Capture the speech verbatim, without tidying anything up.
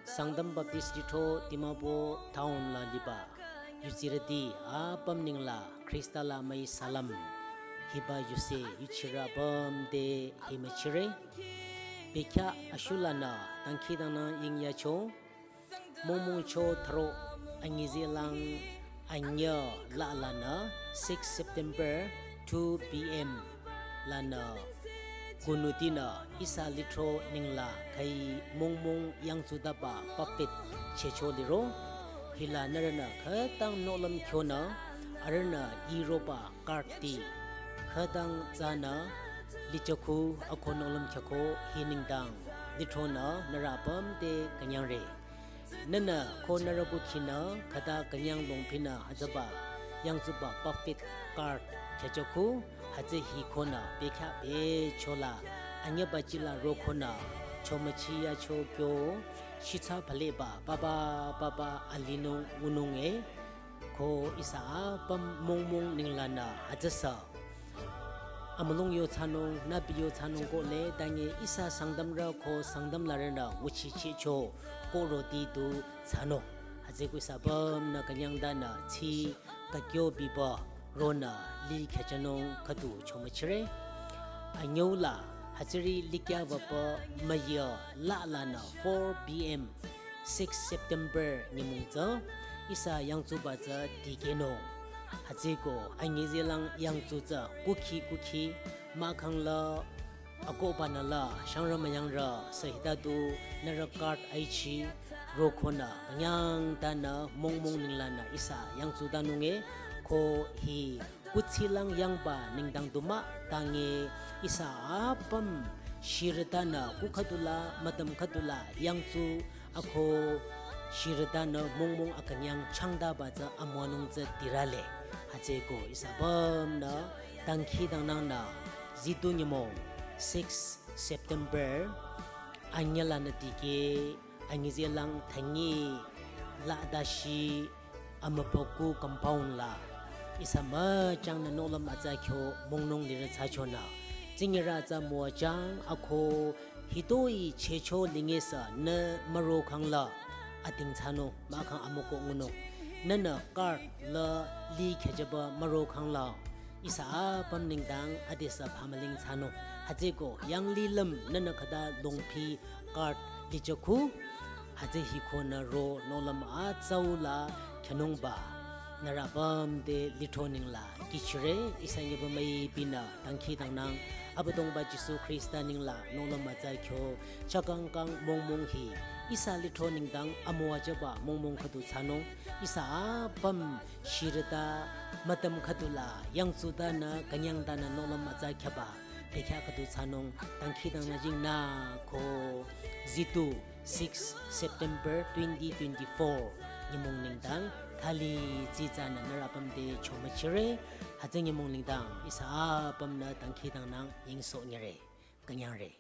Sangtam Baptist Lithro Dimapur town la liba yudsirüti apüm nengla Khrista la müi salam. Hiba yuse yuchirü apüm te hi müchire. Bekhyah ashulanü dangkhidangnang yingyacho. Mongmongcho tharo anyüzehlang anyü la lanü six September two p.m. lanü kunutinü ihsa lithro nengla khüi mongmong yangtsudaba puppet chehcho liro. Hila nührünü khütang nohlüm khyonü arühnü iroba card ti khütang tsünü lichakhu ako nohlüm khyako hi nengdang lithronü nührü apüm te künyangre. Nühnü ko nührü kukhinü khüta künyang longphinü hütsüba yangtsuba puppet card khehchokhu hütsü hi konü bekhyah bechola anyüba chila rokonü chomüchiyacho kyo shitsa phaleba papa papa alinung ngunung e. Ko ihsa apüm mongmong nenglanü hütsüsa amülung yo thsanung, nübi yo thsanung kohle, tange ihsa Sangtamrü ko Sangtam larünü nguchichehcho ko roti tu thsanung. Hütsüeko ihsa apümnü künyangdanü tsi kakyo biba ronü li khehchanung khüdu chomüchire. Anyüla hütsüri likyababa müyü la lanü four p.m. six September nyümong tsü ihsa yangtsuba tsü dikehnung. Hütsüeko anyüzehlang yangtsu tsü kukhi kukhi mahkhang la akohbanü la shangrü müyangrü sü hita tu nührü card aichi rokonü künyangdanü mongmong nenglanü ihsa yangtsudanung e. Ko hi kuthsilang yangba nengdang du mah tange ihsa apüm shirütanü ku khüdula mütüm khüdula yangtsu ako shirütanü mongmong akünyang changdaba tsü amüwanung tsü tirale. Hütsüeko ihsa apümnü dangkhidangnangnü zitu nyümong six September anyülanü dikeh anyüzehlang thangi la dashi amüpoku compound la ihsa müchangnü nohlüm atsa kyo mongnung lirü thsachonü tsinyirü atsa müwajang ako hitoi chehcho lingesü nü müro khangla ating thsanung mahkhang amükoh ngunung. Nühnü card la li khehchaba müro khangla ihsa apüm nengdang adesü phamüling thsanung. Hütsüeko yanglilüm nühnü khüta longphi card lichakhu hütsü hi konü ro nohlüm atsau la khehnungba nührü apüm te lithro nengla kihchire. Ihsa nyüba müipinü dangkhidangnang Abüdongba Jisu Khrista nengla nohlüm atsa kyo chakangkang mongmong hi ihsa lithro nengdang amüwajüba mongmong khüdu thsanung. Ihsa apüm shirüta mütüm khüdula yangtsudanü künyangdanü nohlüm atsa khyaba bekhyah khüdu thsanung. Dangkhidangnang jingnü ko zitu six September twenty twenty-four nyümong nengdang thali tsitsanü nührü apüm te chomüchire. Hütsü nyümong nengdang ihsa apümnü dangkhidangnang yingsohnyire. Künyangre.